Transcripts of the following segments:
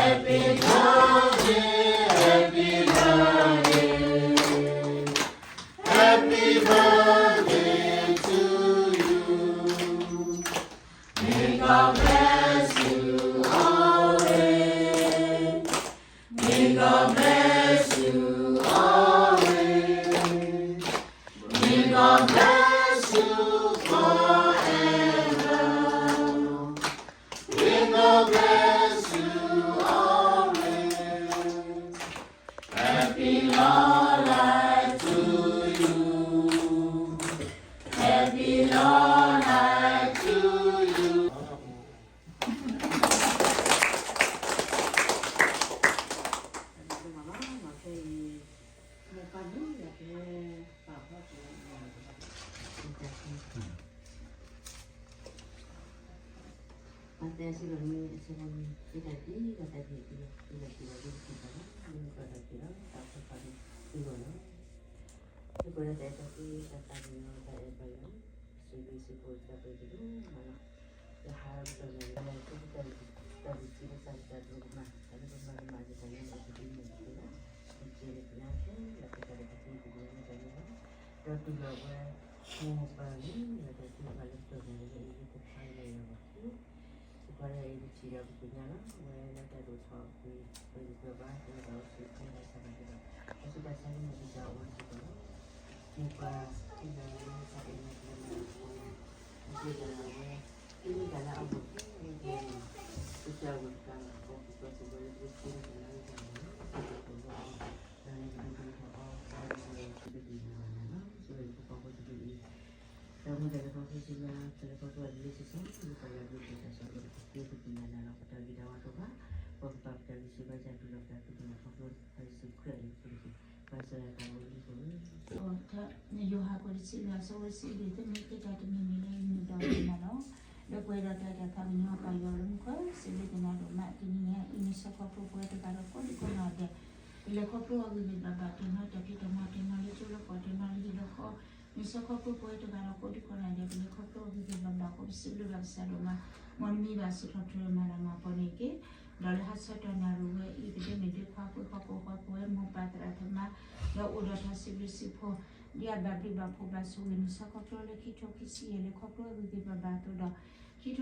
Happy birthday, happy birthday, happy birthday to you. May God bless you always. May God bless you always. May God bless you forever. May God bless you always. Happy long life to you. Happy long life to you. ယဟးဒီးပတီၢ်န့ၣ် တၢ်ဘုၣ်တၢ်ဘုၣ်စံးလၢတၢ်တၢ်ဒိၣ်ကမၣ် တၢ်လၢပမၤကမၣ်ယတၢ်ယဲၢ်ပကဒုးမ့ၢ်တက့ၢ်လီၤ. ယစံးလၢပညါခဲလၢာ်ပတၢ်ဒုးတၢ်ဘုၣ်စံးလၢတၢ်တၢ်ဒိၣ်ကမၣ် ဒီးတုၤလီၤဝဲ မိၢ်ပၢ်ဂ့ၤ ဒီးတၢ်သ့ၣ်တဖၣ်လၢပတီၢ်န့ၣ် လၢအံၤလၢတဖၣ်လၢယွၤဘၣ်ဃိ သပှၢ်တၢ်အံၤပထံၣ်ဒီးပသ့ၣ်ညါလီၤ ဝဲလၢတၢ်ဒိၣ်ထီၣ်အပူၤ ပှၤယွၤဘၣ် ပဝဲဘၣ်အိၣ်ဆူၣ်အိၣ်ချ့ဘၣ်ဆၣ်သနာ်က့ဒီး တၢ်ဆူးတၢ်ဆါန့ၣ် ပတၢ်အိၣ်ဝဲစ့ၢ်ကီးလီၤ. မိၢ်ပၢ်သ့ၣ်ညါလၢတၢ်အဲၣ်လၢပျဲမၤလၢပဝဲ အဃိသတးဒီးဝဲ သ့ၣ်ညါတၢ်လၢအဂီၢ်ခဲလၢာ်န့ၣ် ပတၢ်အိၣ်တကးလီၤ ပကကွၢ်စ့ၢ်ကီးလၢပကသ့ၣ်ညါတၢ်လၢအဂီၢ်န့ၣ် ပကတိၤလၢအီၤ ဒီးန့ၣ်ပကဒိၣ်ထီၣ်အီၤ ဒီးပကဒုးနၢ်ဘၣ်နၤလီၤ ဆိၣ်ဂ့ၤပကီၢ်ဖိတက့ၢ်အံၤ တၢ်မူတၢ်လဲၤခီဖျိဆူညါ ပလဲၤခီဖျိအီၤလၢလံာ်စီဆှံ ပကပာ်လၢအဘျုးတၢ်စီၣ်လိ ပကသ့ပကသ့ၣ်ညါနၤလီၤ ပတၢ်ဂံၢ်တၢ်ဘါတအိၣ်ဘၣ် ပကပာ်ပတၢ်ဂံၢ်စၢ်ဘါစၢ်တုၤလီၤပတၢ်သူၣ်ကညီၤခီဖျိ ပကစံးခရံာ်အမံၤတက့ၢ် ဘၣ်ဆၣ်ဒီးတၢ်အိၣ်လံပဝဲ ယိၤဟၣ် ခွံတဆံလွံၢ် အဆၢဖိတဆံလွံၢ် သုမ့ၢ်ဃ့တၢ်တမံၤမံၤလၢယမုၢ်ဒီးယနၤလီၤ. ဒီးပှဲၤဒီးတၢ်တၢ်သးကညီၤပာ်ယွၤလၢမူခိၣ် စံးဘျုးက့ၤနၤဒိၣ်မး တနံၤညါအံၤ နဆၢခီဖျိပဝဲတဂၤဒီးကိးဒံကိးနီၢ်ဒဲး ပလဲၤခီဖျိအဂ့ၢ်ဂ့ၢ်ဘၣ်ဘၣ် တနီၤတၢ်ဖံးတၢ်မၤတနီၤလၢကၠိလၢကီၢ် တနီၤလၢဟံၣ်လၢဃီ နဆၢခီဖျိပဝဲတဂၤဒီးကိးဒံကိးနီၢ်ဒဲး ပလဲၤခီဖျိအဂ့ၢ်ဂ့ၢ်ဘၣ်ဘၣ်အဃိ ပစံးဘျုးဘၣ်ကစၢ်ဒိၣ်မး မ်နမံဘၣ်စံးထီၣ်ပတြၢၤမၤလၤမၤကပီၤန့ၣ်တက့ၢ်. ဒီးလၢဟါဆၢတနၣ်ရံၣ်ဝဲအံၤ ပဒိးန့ၢ်ဒုးခွါပှဲၤဟီၣ်ခိၣ်ဃီပဝဲမိၢ်ပၢ်သရၣ်သမါ ဒီးအိၣ်ဒီးတၢ်စံးဘျုးစံးဖှိၣ် ဒ်အဘၣ်ဘျုးဘၣ်ဖှိၣ်ဘၣ်ဆိၣ်ဂ့ၤ နဆၢခီဖျိလၢခံထိခံဆံယဲၢ် လဲၤခီဖျိအဂ့ၢ်ဂ့ၢ်ဘၣ်ဘၣ်အသိးဒီး ခံ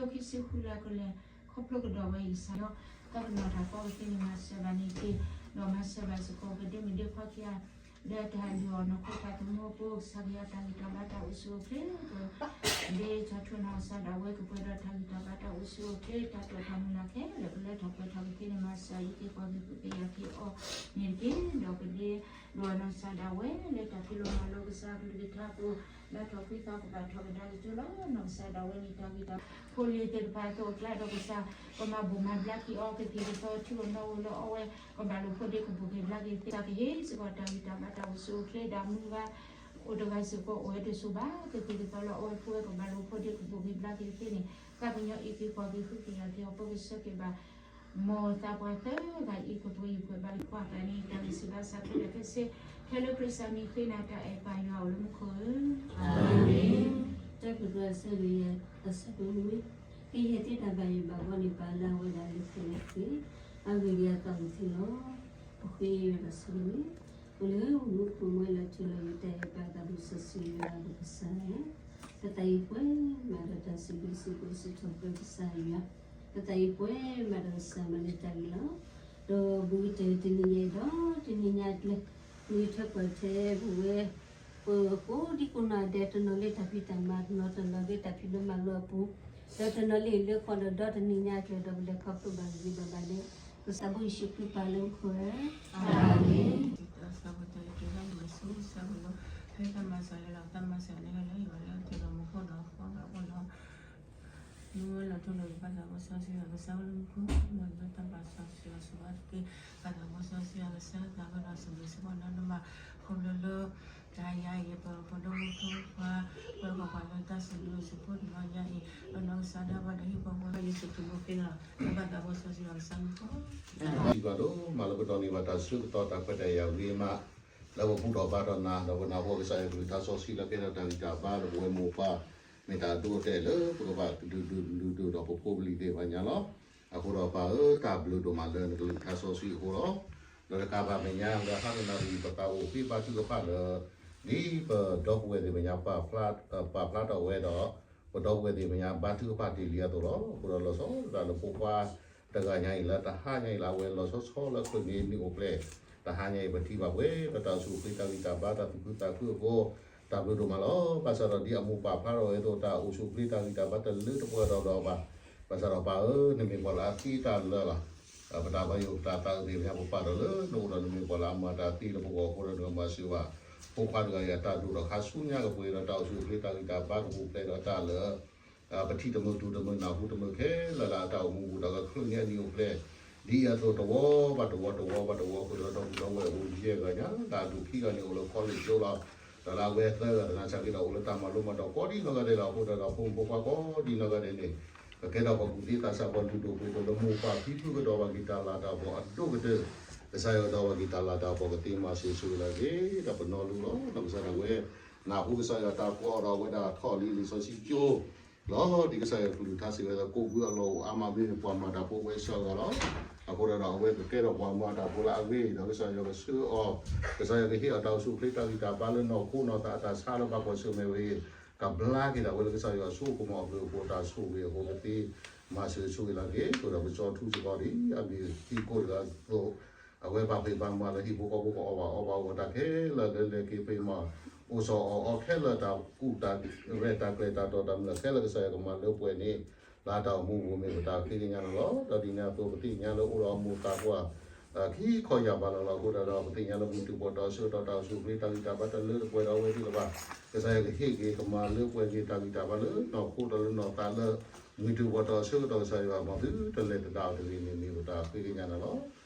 ထိခံဆံဃုလၢကလဲၤခီဖျိကဒီးဝဲအံၤ ကစၢ်ယွၤ တၢ်ပနီၣ်တၢ်ကီကသ့န့ၣ် မၤစၢၤဘၣ်န့ၣ်တက့ၢ်. ဒီးမၤစၢၤဘၣ်စ့ၢ်ကီး ပဒိးန့ၢ်ဒုးခွါခံဂၤ လၢတၢ်ဒုးအီၤနီၢ်ခိတၢ်သမူအပူၤ ကစၢ်ယွၤ တၢ်ဂံၢ်တၢ်ဘါတၢ်အိၣ်ဆူၣ်အိၣ်ချ့ ဒ်စီၤထူနီၢ်ကစၢ်ဒၣ်ဝဲ ကပှဲၤဒီးတၢ်ဂံၢ်တၢ်ဘါတၢ်အိၣ်ဆူၣ်အိၣ်ချ့ တၢ်တီၣ်တၢ်မုၢ်လၢ်ခဲလၢာ် ပလၢထီၣ်ပှဲၤထီၣ်ကသ့န့ၣ် မၤစၢၤအံးက့ၤကွၢ်က့ၤဃုက့ၤယၤက့ၤအီၤန့ၣ်တက့ၢ်. ဒီးပဒိးန့ၢ်နီၢ်ကစၢ်ဒၣ်ဝဲ လၢတၢ်ဖံးလိမၤလိကစၢ်အကလုၢ်ကထါအပူၤ ဘၣ်ထီၣ်ဖှံသးကဘၣ်ထီၣ်ကဒါက့ၤကၠိလီၤ. နီၢ်ကစၢ်ဒၣ်ဝဲန့ၣ် တၢ်ဂံၢ်တၢ် ဖိလံၤသ့ၣ်တဖၣ်အသိးအကျါဒီးကစၢ် ကမၤဘိၣ်မၤဘျါက့ၤအီၤ ကသံၣ်ကသီထံအီၤနီၣ်အီၤလၢအီဝဲ ကဘၣ်လိာ်ဖိးဒ့ကဘိၣ်က့ၤဘျါက့ၤသ့ ကဟ့ၣ်စ့ၢ်ကီးတၢ်ဂံၢ်တၢ်ဘါတၢ်အိၣ်ဆူၣ်အိၣ်ချ့ ဒီးမုၢ်ဂၤ အိၣ်တဂၤစ့ၢ်ကီးအိၣ်ဝဲတစိၤဘၣ် ကသံၣ်ကသီလၢအီဝဲဖိဝဲ ကဘၣ်လိာ်ဖိးဒ့ကဘိၣ်က့ၤဘျါက့ၤသ့န့ၣ် သးကညီၤအံးက့ၤကွၢ်က့ၤဃုက့ၤယၤက့ၤအီၤ ပကဆၢက့ၤဘၣ် မ်သးပှၢ်သၢဂၤအံၤ ကပှဲၤဟံၣ်ပှဲၤဘါ ကွၢ်က့ၤန့ၣ် တၢ်ဂံၢ်ဆူၣ်ဘါဆူၣ်ခဲလၢာ်ခဲဆ့ ထဲလၢခရံာ်စၢ်မံၤဃ့နၤတၢ်အဲၣ်ပၢ်ယွၤအိၣ်လၢမူခိၣ်ဧၢ, အၤမ့ၣ်. တၢ်ကတိၤအဆၢဂ့ၤ အဆၢဖိမ့ၢ် ကယဲၢ်သ့တၢ်ဘၣ်ယိၣ်ဘၣ်ဘီန့ၣ် ပာ်လၢအဝဲဒၣ်လၢခရံာ်လၢခရံာ် အဂ့ၢ်ဒ်အသိးန့ၣ်လီၤ. ပဃ့ယွၤတၢ်ဆိၣ်ဂ့ၤ အိၣ်လၢမူခိၣ်မူလၢ်ထူလီၤယိာ်တၢ်အဲၣ်ပၢ်သးဘိစီဆှံယွၤပကစၢ်န့ၣ် ပသးအံၤပှဲၤမးဒီးတၢ်စံးဘျုးစံးဖှိၣ်စံးထီၣ်ပတြၢၤကစၢ်ယွၤ, ပသးအံၤပှဲၤမးဒီးကစၢ်မၤလၢတၢ်ဂ့ၤလီၤ. ဒီးဘူးကတၢၢ်တနံၤညါအံၤဒီး တနံၤညါအကျဲ မ့ၢ်ထၢကွၢ်ထဲပဝဲ ပကိးဒံကိးနီၢ်ဒဲး တနီၤလၢတၢ်ဖံးတၢ်မၤ တနီၤတနီၤလၢတၢ်ဖံးလိမၤလိအပူၤ, ဒီးတနီၤလၢဟံၣ်လၢဃီဒီး ဒီတနံၤညါအကျဲဒီး ပလဲၤခီဖျိဘၣ်ဂ့ၤဂ့ၤဘၣ်ဘၣ်လၢ ပသးဘိယ့ၣ်ၡူးခရံာ်ပၢ်လၢမူခိၣ်ဧၢ, အၤမ့ၣ်. တၢ်ဆၢကတီၢ်တၢ်လၢမုၢ်ဆူ ဆၢကတီၢ် ဖဲတၢ်မၤစၢၤလၢ တၢ်မၤစၢၤန့ၣ်လၢယွၤလၢအထူးလီၤမူခိၣ်ဒီးဃီဒီးအဃိဒီး မူဝဲလီၤထူလီၤယိာ်ဘၣ်သးဘိစီဆှံယွၤကစၢ်အိၣ်လၢမူခိၣ် မ်ယွၤတၢ်ပာ်စီဆှံယွၤကစၢ်ဘၣ်သ့ၣ် ပသးဘိစီဆှံယွၤကစၢ် သးဝဲဒီးစံးဘျုးစံးဖှိၣ်နီၤဒိၣ်မး ခီဖျိလၢ တဟါအံၤ ပဖိဒိၣ်မုၣ်ဖိခွါ ပှၤကွၢ်ပှၤလၢတၢ်စံးဘျုးစံးဖှိၣ်တနီၤညါအံၤ ဒီးနီၢ်ကစၢ်ဒၣ်ဝဲဒီးဟံၣ်ဖိဃီဖိ ယ့ၣ်ၡူးခရံာ်ဖိဃ့လီၤ တၢ်ဘၣ်သးဘိစီဆှံယွၤကစၢ်မူခိၣ် စံးဘၣ်ဒိၣ်မးလၢပဒိးန့ၢ်ဘၣ်တၢ်ဆၢကတီၢ်တၢ်ခွဲးတၢ်ယာ်ဂ့ၤမး လၢပဘူၣ်ထီၣ်ဘါထီၣ်နၤ ဒီးပနၢ်ဟူကစၢ်ယွၤကလုၢ်ကထါစီဆှံလၢကဲထီၣ်တၢ်ဂံၢ်တၢ်ဘါလၢပဝဲမိၢ်ပၢ် မ့ၢ်တၢ်အဒိအတဲာ်လၢပကဘၣ်ကဒုးဒုးဒုးဒုးဒီးပဖိပလံၤသ့ၣ်တဖၣ်ညါလီၤ. အဃိဒီးပၢ်ဧၢ, တၢ်ဘျုးဒိၣ်မးလၢနကလုၢ်ကထါစီဆှံအဃိလီၤ. ဒီးတကးဘၣ်မဲာ်ညါ လၢဟါလၢနၣ်ရံၣ် ပသးအိၣ်ဃ့ဘါထုကဖၣ်လၢ ဒ်ပဒီပုၢ်ဝဲၢ်သ့ၣ်မဲာ်ညါ ပာ်ဖျါထီၣ်ဝဲဒီး ပဒီပုၢ်ဝဲၢ်သ့ၣ်မဲာ်ညါ ဘါထုကဖၣ်တ့ၢ်လံအသိးလီၤ. အဃိဒီးလီၤဆီဒၣ်တၢ်လၢဖိခွါတဂၤညါအံၤ လၢတဟါညါအံၤလၢအဝဲလီၤဆီဆီလၢချုးန့ၢ်နံၣ်အိၣ်ဖျဲၣ် တဟါညါအံၤ ပထံၣ်ဘၣ်ပှဲၤဒီးတၢ်အိၣ်ဆူၣ်အိၣ်ချ့ တၢ်ဂံၢ်တၢ်ဘါ တၢ်သူၣ်ခုသးခုအဃိ တၢ်ဘျုးဒိၣ်မးလီၤ. ဘၣ်ဆၣ်ဒီးဒ်အမိၢ်ပာ်ဖျါထီၣ်ဝဲအသိး တၢ်အိၣ်ဆူၣ်အိၣ်ချ့ တၢ်ဂံၢ်တၢ်ဘါတလၢတပှဲၤဒီးဒီးဘၣ်. ဘၣ်ဆၣ်ဒီးပၢ်ဧၢ, နမ့ၢ်ပှၤလၢအသ့တၢ်လၢလီၤ. ပတၢ်ပညိၣ်ပတၢ်သးအုးသ့ၣ်တဖၣ် ပပာ်ဒီးလၢနအိၣ်ဒီး နမ့ၢ်ပှၤလၢအမၤတၢ်သ့လၢပဂီၢ်အဃိဒီး နကမၤစၢၤဘၣ် ဖိခွါတဂၤအံၤ အတၢ်ဒိၣ်ထီၣ်ခါဆူညါ ကပှဲၤဒီးတၢ်အိၣ်ဆူၣ်အိၣ်ချ့ တၢ်ဂံၢ်တၢ်ဘါ ကပူၤဖျဲးဒီးတၢ်လၢ ပထံၣ်တမုာ်တူၢ်တမုာ်နၢ်ဟူတမုာ်ခဲလၢာ်လၢအတၢ်အိၣ်မူပူၤဒီး ကချုးန့ၢ်အနံၣ်အိၣ်ဖျဲၣ် ဒ်အသိးတဝီဘၣ်တဝီ တဝီဘၣ်တဝီ ဃုာ်ဒီးဒီပုၢ်ဒီဝဲၢ်အိၣ်ယဲၢ်ဂၤညါ လၢအဒိၣ်ခံဂၤန့ၣ် အိၣ်လၢ college ကၠိလီၤ. ဒီးလၢအဝဲသၢဂၤသနာ်က့ဒီး အိၣ်လၢတၢ်မၤလိမၤဒိးကိးဒ်နီၢ်ဂၤဒဲးလီၤ. အဃိဒီး ဒီဖိမုၣ်ဖိခွါကိးဒ်နီၢ်ဂၤဒဲးန့ၣ် ကကဲထီၣ်ပှၤကူၣ်သ့သးစၢ် ပှၤလုၢ်ဒိၣ်ပှ့ၤဒိၣ်လၢမိၢ်ပၢ်ဖံဖုကဒီး ပှၤက့ၤတၢ်လၤတၢ်ကပီၤအဒိၣ်ကတၢၢ် ကစၢ်ယွၤဒီးပှၤက့ၤတၢ်လၤတၢ်ကပီၤကသ့မၤစၢၤဆိၣ်ဂ့ၤလၢအဂ့ၤ ဒီးပနီၢ်လူလီၤ. ဒီးကစၢ်ဒၣ်ဝဲ နၢ်ဟူကစၢ်ယွၤတၢ်ကိးဒီးအဝဲဒၣ်ထီၣ်လံလံာ်စီဆှံကၠိ လီၤ. ဒ်ကစၢ်ယွၤကလုၢ်ကထါစံးဝဲလၢ ကိးဘုအလီၢ်အိၣ်အါမးမ့ၢ်န့ၣ် ပှၤမၤတၢ်ဖိဝဲစှၤဂၤလီၤ. အဃိဒီး အဝဲကကဲထီၣ်ပှၤမၤတၢ်ဖိလၢအဂ့ၤ ဒီးကစၢ်ယွၤကဆှၢအီၤ, ကစၢ်ယွၤကဟ့ၣ်အီၤတၢ်အိၣ်ဆူၣ်အိၣ်ချ့ တၢ်ဂံၢ်တၢ်ဘါလၢနီၢ်ခိနီၢ်သးအတၢ်ဆါလၢဘၣ်ကွၢ်ဆၢၣ်မဲာ်ဝဲအံၤ ကဘျါက့ၤဒၣ်ဝဲလၢကစၢ်ယွၤအစိကမီၤအဘျုးအဖှိၣ်တၢ်ဆိၣ်ဂ့ၤအဃိ ကသ့မၤစၢၤဆိၣ်ဂ့ၤလၢအဂ့ၤ အဃိဒီး ပကၠီထူစ့ၢ်ကီးဒ်အမ့ၢ်ဟံၣ်ခိၣ်တဂၤအသိး အဝဲဘၣ်ဖံးဘၣ်မၤလၢဟံၣ်ဖိဃီဖိ ကအီၣ်ဘၣ်အီဘၣ်အီၣ်တၢ်ခဲလၢာ်လၢလဲၤက့ၤဖံးမၤ အိၣ်စီၤအီၣ်အီခဲလၢာ် တၢ်ကူၣ်တၢ်ရဲၣ်တၢ်ကျဲၤတၢ်တီၢ်တၢ်မုၢ်လၢ်ခဲလၢာ် ကစၢ်ယွၤကမၤလၢပှဲၤန့ၣ် လၢတၢ်အိၣ်မူပူၤမ့ၢ်ပတၢ်ဃ့ကညးန့ၣ်လီၤ. ဒီးဒ်န့ၣ်အသိး ပသ့ၣ်ညါလၢအိၣ်ဒီးအမိၢ်သးပှၢ် ခံခီယၢ်ဘးလီၤလီၤအဃိဒီး ပသ့ၣ်ညါလၢမုၢ်တ့ၢ်ပှၤတီဆၢကတီၢ် တၢ်အိၣ်ဆူၣ်အိၣ်ချ့ တၢ်ဂံၢ်တၢ်ဘါတလၢတပှဲၤဒီးအဝဲသ့ၣ်လၢၤဘၣ်. ကစၢ်ယွၤကဟ့ၣ်က့ၤကမၤလၢပှဲၤက့ၤတၢ်ဂံၢ်တၢ်ဘါလၢနီၢ်ခိဒီးလၢနီၢ်သးလၢ မုၢ်တ့ၢ်ပှၤတီဆၢကတီၢ် ကစၢ်ယွၤ မ်သုတလဲၤသဒၣ်အီၤတဂ့ၤန့ၣ် မ့ၢ်ပတၢ်ဃ့ကညးန့ၣ်လီၤ.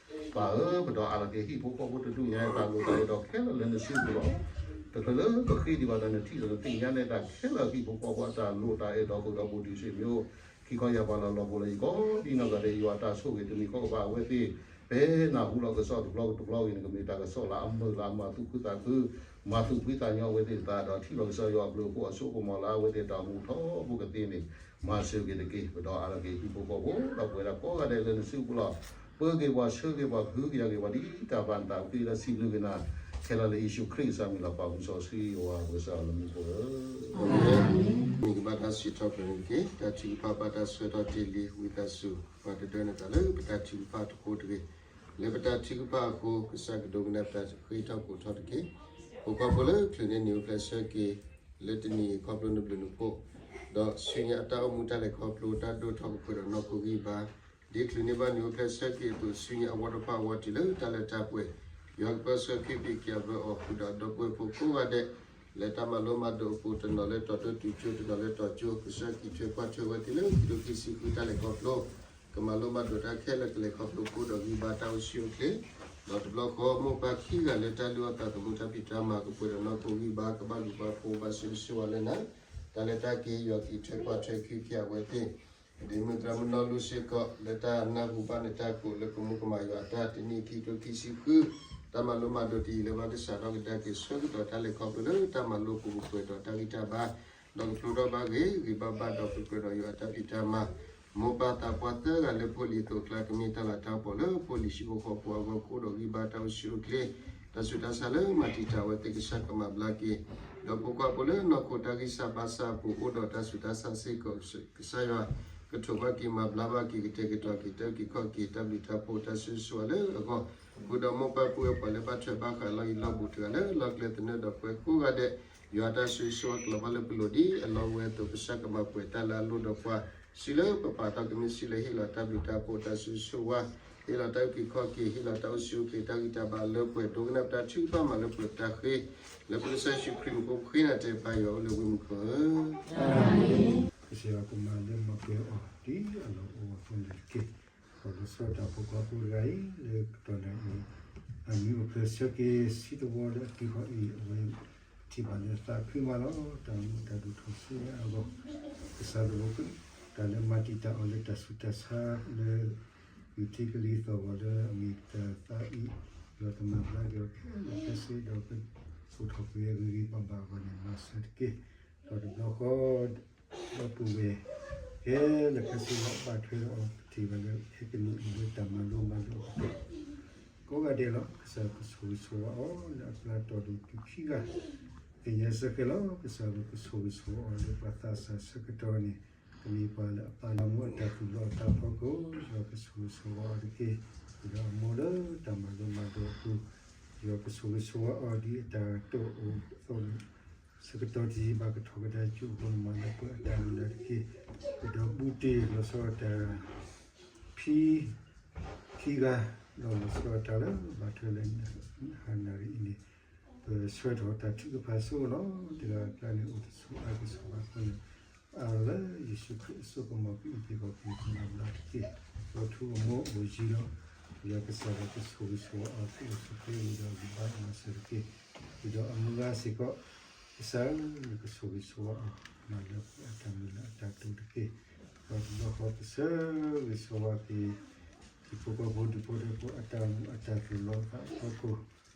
ပၢ်ဧၢ, ပဒီးအါထီၣ်က့ၤဟံၣ်ဖိဃီဖိတဒူၣ်ညါ တၢ်လိၣ်တၢ်အဲၣ်ဒိးခဲလၢာ်လၢနစုပူၤလီၤ. တချုးလၢပဃ့ဒံးဘၣ်ဒီး နထံၣ်ဒီးနသ့ၣ်ညါန့ၣ် တၢ်ခဲလၢာ်ဟံၣ်ဖိဃီဖိအတၢ်လိၣ်တၢ်အဲၣ်ဒိးဃုာ်ဒီးဘူးဒံးစ့ၢ်မ့ၢ်အိၣ် ခံခီယၢ်ဘးလီၤလီၤ ပူၤလၢယကီၢ်ဒ်နီၢ်ဂၤဒဲး ယွၤအတၢ်ဆိၣ်ဂ့ၤတမံၤဃီကဘၣ်အဝဲသ့ၣ် ဖဲနၢ်ဟူလီၤကစီၣ်တဘျီတဘျီဂ့ၤန့ၣ် ကမ့ၢ်တၢ်ကစီၣ်လၢအမုာ်လၢအမၤသူၣ်ခုသးခု မၤသူၣ်ဖှံသးညီအဝဲသ့ၣ်အသး ဒီးထံၣ်လီၤကစၢ်ယွၤအဘျုးအဖှိၣ်အစိကမီၤလၢအဝဲသ့ၣ်တၢ်အိၣ်မူထီဘိကသ့န့ၣ် မၤစၢၤက့ၤတက့ၢ်. ပဒီးအါထီၣ်က့ၤဟံၣ်ဖိဃီဖိ ဒီးပဝဲဒၣ်ကိးဂၤဒဲးလၢနစုပူၤလီၤ. ပၢက့ၤပှၤဆှၢက့ၤပှၤကဟုကယာ်က့ၤပှၤဒ်တၢ်ဘၣ်နသး ပဃ့လၢစံးဘျုးက့ၤနၤ ခဲလၢာ်လၢယ့ၣ်ၡူးခရံာ်ကစၢ်မံၤလီၤ. ပၢ်ပူၤစီဆှံယွၤပကစၢ်လၢမူခိၣ်ဧၢ မ့ၢ်ကဘၣ်တၢ်စံးထီၣ်ပတြၢၤန့ၣ်တက့ၢ်. တၢ်ထုကဖၣ်ဘၣ်တၢ်ဆှၢထီၣ်တ့ၢ်လံ ဝံသးစူၤ ပှၤတဒၢနသးလၢပတၢ်ထုကဖၣ်တဃိတဂ့ၤ. လၢပတၢ်ထုကဖၣ်အဃိ ကစၢ်ကဒိကနၣ်ပတၢ်ဃ့ထီၣ်ကိးထီၣ်တက့ၢ်. ဖိခွါဖိလၢချုးန့ၢ်နံၣ်အိၣ်ဖျဲၣ်ဆၢက့ၤ လၢတနံၤအံၤခီဖျိနဘျုးနဖှိၣ် ဒီးဆူညါအတၢ်အိၣ်မူတၢ်လဲၤခီဖျိတၢ်ဒိၣ်ထီၣ်ကပှဲၤဒီးနီၢ်ခိဂံၢ်ဘါ ဒ်ချုးန့ၢ်ဘၣ်နံၣ်အိၣ်ဖျဲၣ်ဆၢက့ၤအသိး ဆူညါအဝီတဖၣ်အဝီတုၤလၢတၢ်လၢတၢ်ပှဲၤ ယွၤကပၢဆှၢခ့ပံၤက့ၤအဘျၢအီၤဃုာ်ဒီးအဒီပုၢ်ဝဲၢ်ဖိကိးဂၤဒဲး လၢတၢ်မၤလိမၤဒိးအပူၤ တနီၤလၢတီၤတိၢ်တုၤကၠိ တနီၤလၢတီၤကၠိ ကစၢ်ကံၣ်ထွဲကွၢ်ထွဲဝဲသ့ၣ်လၢခံကထိခံဆံဃုတၢ်လဲၤခီဖျိ ကမၤလိမၤဒိးတၢ်ခဲလၢာ် ကလဲၤခီဖျိကအိၣ်ဒီးဂံၢ်ဘါတၢ်အိၣ်ဆူၣ်အိၣ်ချ့ ဒီးတဘျီဃီ မိၢ်ပၢ်ခံဂၤလၢတၢ်လုၢ်အီၣ်သးသမူတၢ်ဖံးတၢ်မၤကပှဲၤဒီးနီၢ်ခိဂံၢ်ဘါ ကဘၣ်လူၤဘၣ်ဖိးဘၣ်ဆိၣ်ဂ့ၤဆိၣ်ဝါလၢနၤ တၢ်လဲၤတၢ်က့ၤ ယွၤကံၣ်ထွဲကွၢ်ထွဲခံက့ၤအဝဲသ့ၣ် ဒ်မုၢ်သရၣ်မုၣ်နီၢ်လူစ့ၢ်ကီး လၢတၢ်နၢ်ဟူဘၣ်နတၢ်ကိးလၢကမူကမၣ်ယွၤအတၢ်တနံၣ်ခံကထိခံဆံဃု တၢ်မၤလိမၤဒိးတယံာ်လၢဘၣ်ကစၢ်ထီၣ်ကဒါက့ၤဆၢကတီၢ်တၢ်လဲၤခီဖျိလၢတၢ်မၤလိပူၤကပှဲၤဒီးတၢ်ဂံၢ်တၢ်ဘါ ဒီးကဖျိထီၣ်ဘၣ်ဂ့ၤဂ့ၤဘၣ်ဘၣ်ဒီးကကြၢးဒီးယွၤအတၢ်ဖံးတၢ်မၤ မိၢ်ပၢ်သးပှၢ်သၢဂၤလၢဖိလံၤသိးကျါ ကမ့ၢ်တၢ်လၤတၢ်ကပီၤလၢဖိလံၤဟံၣ်ဖိဃီဖိအဂီၢ် ကအိၣ်ဒီးဂံၢ်ဘါတၢ်အိၣ်ဆူၣ်အိၣ်ချ့ တၢ်ဆူးတၢ်ဆါလၢမၤတံာ်တာ်အဝဲသ့ၣ် ကစၢ်ကမၤဘျါက့ၤ ဒီးဖိခွါဖိလၢနီၢ်ခိတၢ်ဂံၢ်စၢ်ဘါစၢ်အပူၤ အိၣ်ဒီးတၢ်ဆူးတၢ်ဆါစ့ၢ်ကီး ကစၢ်ယွၤ ကထိးဘၣ်က့ၤမၤဘျါဘၣ်က့ၤ ကတဲာ်ကတီၤက့ၤ တၢ်အုၣ်က့ၤခီၣ်က့ၤ တၢ်ဘျုးတၢ်ဖှိၣ် တၢ်ဆိၣ်ဂ့ၤဆိၣ်ဝါလၢအဂီၢ် ဃုာ်ဒီးမိၢ်ပၢ်ပုၢ်ဝဲၢ်ပှၤလၢဘၣ်ထွဲဘၣ်ဃးလီၢ်ယံၤလီၢ်ဘူးတဂၤလၢလီၢ်ကျဲသနၢၣ်ဒီးပှၤကိးဂၤဒဲး ယွၤတၢ်ဆိၣ်ဂ့ၤဆိၣ်ဝါကလီၤဘၣ်လၢပလိၤဒ်အလီၢ်ဝဲအသိး ကစၢ်ကမၤပှဲၤတၢ်လၢအလိၣ်ဒီးပှၤ စံးလၢပပာ်ထီၣ်ကမ့ၢ်စံးလၢဟ့ၣ်လီၤတၢ်ဘျုးတၢ်ဖှိၣ် တၢ်ဆိၣ်ဂ့ၤဆိၣ်ဝါ ဟ့ၣ်လီၤတၢ်အုၣ်က့ၤခီၣ်က့ၤ ဟ့ၣ်လီၤတၢ်အိၣ်ဆူၣ်အိၣ်ချ့ တၢ်ဂံၢ်တၢ်ဘါလၢပှဲၤ ဒိကနၣ်ပတၢ်ထုကဖၣ်မၤလၢပှဲၤပတၢ်ဃ့ လၢပကစၢ်ယ့ၣ်ၡူးခရံာ်မူခိၣ်ပဃ့နၤတဲပၢ်ယွၤအိၣ်လၢဝ့ၢ်မုၢ်ခိၣ်ဧၢ ကစၢ်ယွၤကမၤလၢမၤပှဲၤအီၤဒ်အလီၢ်အိၣ်အသိးန့ၣ်တက့ၢ်. ဒီးလီၤဆီဒၣ်တၢ်ဖိခွါဖိတဂၤအံၤ လၢကတီၢ်နၣ်အံၤ အနံၣ်အိၣ်ဖျဲၣ်ဆၢက့ၤဆံတဝီလၢအက့ၤဃီအံၤ အဝဲထံၣ်ဘၣ်လၢသးခုမးလီၤ. တၢ်မူတၢ်ဒိၣ်ထီၣ်ဆူညါအဂီၢ် ကစၢ်သဘိ တၢ်လၢမၤတံာ်တာ်အီၤလၢတၢ်ဆူးတၢ်ဆါလၢ ယူၤထံကလံၤသီၣ်ဂီၤလၢအမ့ၢ်တၢ်သးအံၤ ယွၤကမၤဘျါက့ၤအီၤခဲလၢာ်ခဲဆ့ဒီး ကအိၣ်ထီၣ်ပှဲၤဂ့ၤဂ့ၤဘၣ်ဘၣ်အဂီၢ်န့ၣ် မၤစၢၤတက့ၢ်. ဒီးတဘျီဃီ ဒီပုၢ်ဝဲၢ် ခဲလၢာ်ခဲဆ့လီၤ ဘၣ်ထွဲဒီးအီၤ ပထံၣ်ဘၣ်လၢဟဲကနံၣ်အံၤလၢတၢ်မၤလိမၤဒိးအကတီၢ် ကိးဂၤဒဲးလီၤ. ကစၢ်ကဆိၣ်ဂ့ၤဆိၣ်ဝါအီၤ လၢအပျၢ်တီၢ်ဒံးတုၤခံဂၤ သ့ၣ်ညါစ့ၢ်ကီးလီၤ. ကစၢ်ကဆိၣ်ဂ့ၤဆိၣ်ဝါအီၤ လၢပှၤသးစၢ်ဆၢကတီၢ်န့ၣ် ကမ့ၢ်ပှၤလၢအပာ်လီၤမူအတၢ်သူၣ်လီၤအသးအဖီခိၣ် ယွၤကဆိၣ်ဂ့ၤဆိၣ်ဝါအီၤတက့ၢ်. ဃုာ်ဒီးအမိၢ်လၢတၢ်မၤလိမၤဒိးအပူၤ ယွၤကဆိၣ်ဂ့ၤဆိၣ်ဝါအီၤ ဒ်အတၢ်တိာ်အိၣ်အသိးန့ၣ် ဆၢကတီၢ်တယံာ်ဘၣ်ကထီၣ်ကဒါက့ၤ ကအိၣ်မးလၢပှဲၤအတၢ်မုၢ်လၢ်တက့ၢ်. ဃုာ်ဒီးဘူးတ့ၢ်လီၤဆီဒၣ်တၢ် ဖံ ခံဂၤ ဒီးလီၤဆီဒၣ်တၢ်လၢဘၣ်ထွဲလၢ ဟါနၣ်ရံၣ်အံၤန့ၣ် ပဆှၢထီၣ်တၢ်ထုကဖၣ်ဆိလီၤ. တဂၤအကျါန့ၣ် အိၣ်တဆိးအါတဆိးဘၣ်အဃိန့ၣ် အါလီၤလၢယ့ၣ်ၡူးခရံာ်အစိကမီၤ ကအုၣ်က့ၤခီၣ်က့ၤပှၤလၢ်ဘျါတက့ၢ်. ဒီးထူအမိၢ်အိၣ်ယံၤလီၤ. ယွၤကစၢ်ဒီးကဆိၣ်ဂ့ၤဆိၣ်ဝါအီၤ ကအိၣ်ဆူၣ်ချ့ဝံၤဒီးဂံၢ်ဘါအမၤစၢၤတက့ၢ်. ဃုာ်ဒီးအမုၢ်ဂၤစ့ၢ်ကီး ကစၢ်ဧၢ ကဆိၣ်ဂ့ၤဆိၣ်ဝါအီၤ မၤလၢပှဲၤအတၢ်မုၢ်လၢ်အတၢ်တိာ်တက့ၢ်. ဒီးတဘျီဃီကစၢ်ဂ့ၤဆိၣ်ဝါက့ၤ ဟံၣ်ဖိဃီဖိဒူၣ်ဖိထၢဖိအတၢ်အိၣ်မူအတၢ်သူၣ်လီၤသးအဖီခိၣ်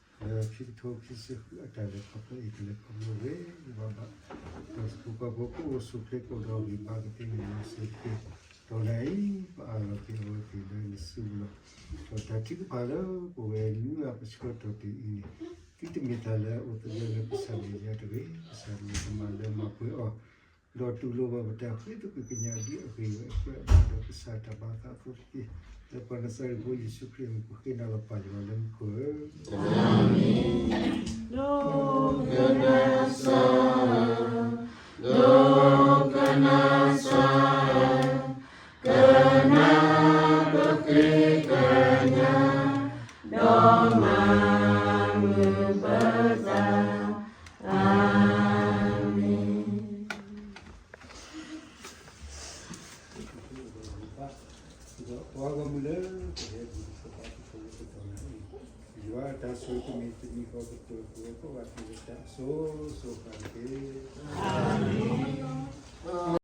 လၢခံကထိခံဆံဃုအတၢ်လဲၤခီဖျိအံၤ ကလဲၤခီဖျိဂ့ၤဂ့ၤဘၣ်ဘၣ်, ဒီးဟံၣ်ဖိဃီဖိကအိၣ်ဆူၣ်ချ့ကအိၣ်ဒီးဂံၢ်ဘါကသ့န့ၣ်မၤစၢၤတက့ၢ်. ဒီးနၤအံၤ ပအၢၣ်လီၤက့ၤအဝဲသ့ၣ်လၢနစုပူၤလီၤ. ဒီးတၢ်ထုကဖၣ်လၢပဝဲနွံဂၤပဆှၢထီၣ်တ့ၢ်အံၤန့ၣ် သုတမ့ၢ်တၢ်လၢအအိၣ်သဂၢၢ်လၢကစၢ်ယွၤတဂ့ၤ, ကစၢ်ယွၤကမၤလၢမၤပှဲၤအီၤ ဒီးတူၢ်လိာ်ဘၣ်ပတၢ်ဃ့သကွံၢ်ကညးဒ်အဂ့ၤဝဲအဖၢအဘၣ်ဒီးကစၢ်တၢ်ဘၣ်သးအသိးတက့ၢ်. လၢပှၤနၤစၤရ့းဖိယ့ၣ်ၡူးခရံာ်အမံၤ ပဃ့နၤလီၤပၢ်ယွၤလၢမူခိၣ်ဧၢ, ဒိကနၣ်စၢ်, ဒိကနၣ်စၢ်, ကနၣ်ပဃ့ကညး, ဒီးမၤမုာ်ပသး, အၤမ့ၣ်. ဒီးပှၤဂီၢ်မုၢ်လၢပဟဲပူၤ ပသးပူၤ ပသးပူၤ ယွၤအတၢ်ဆိၣ်ဂ့ၤကမ့ၢ်တမံၤဃီကပၢၤပဝဲကိးဂၤဒဲး တၢ်အစိၤစိၤအဃၣ်တက့ၢ်. အၤမ့ၣ်.